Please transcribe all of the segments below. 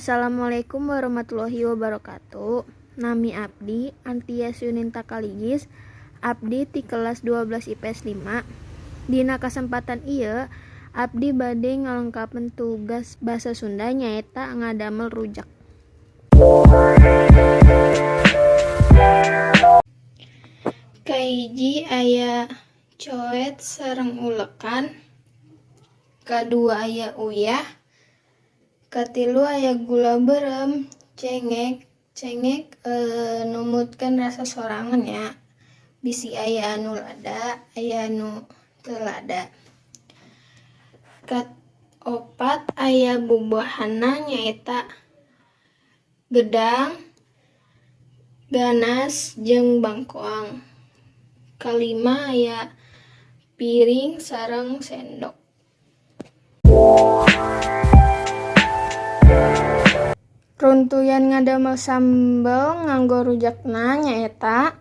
Assalamualaikum warahmatullahi wabarakatuh. Nami abdi Antia Suninta Kaligis, abdi ti kelas 12 IPS 5. Dina kasempatan ieu abdi bade ngalengkapan tugas basa Sunda nyaeta ngadamel rujak. Kahiji aya coet sareng ulekan, kadua aya uyah, katilu aya gula beureum, cengek, cengek numutkeun rasa sorangan nya, bisi aya anu lada, aya anu teu lada. Kaopat aya bubuahanna nyaeta gedang, ganas jeung bangkoang. Kalima aya piring sareng sendok. Runtuyan ngadamel sambel nganggo rujakna nyaeta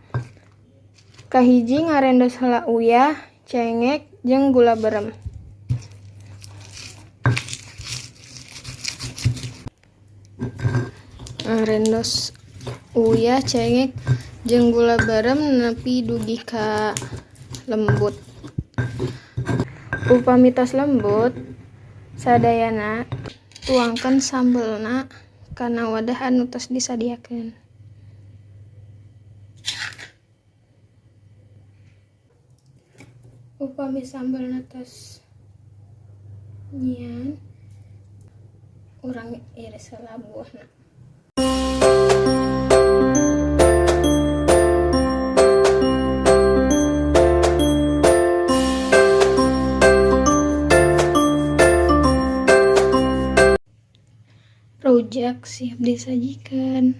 kahiji ngarendos heula uyah, cengek jeung gula beureum. Ngarendos uyah, cengek jeung gula beureum nepi dugi ka lembut. Upami tos lembut sadayana tuangkeun sambelna kana wadah anu tos disadiakeun. Upami sambelna tos nyian, urang iris heula buahna. Rujak siap disajikan.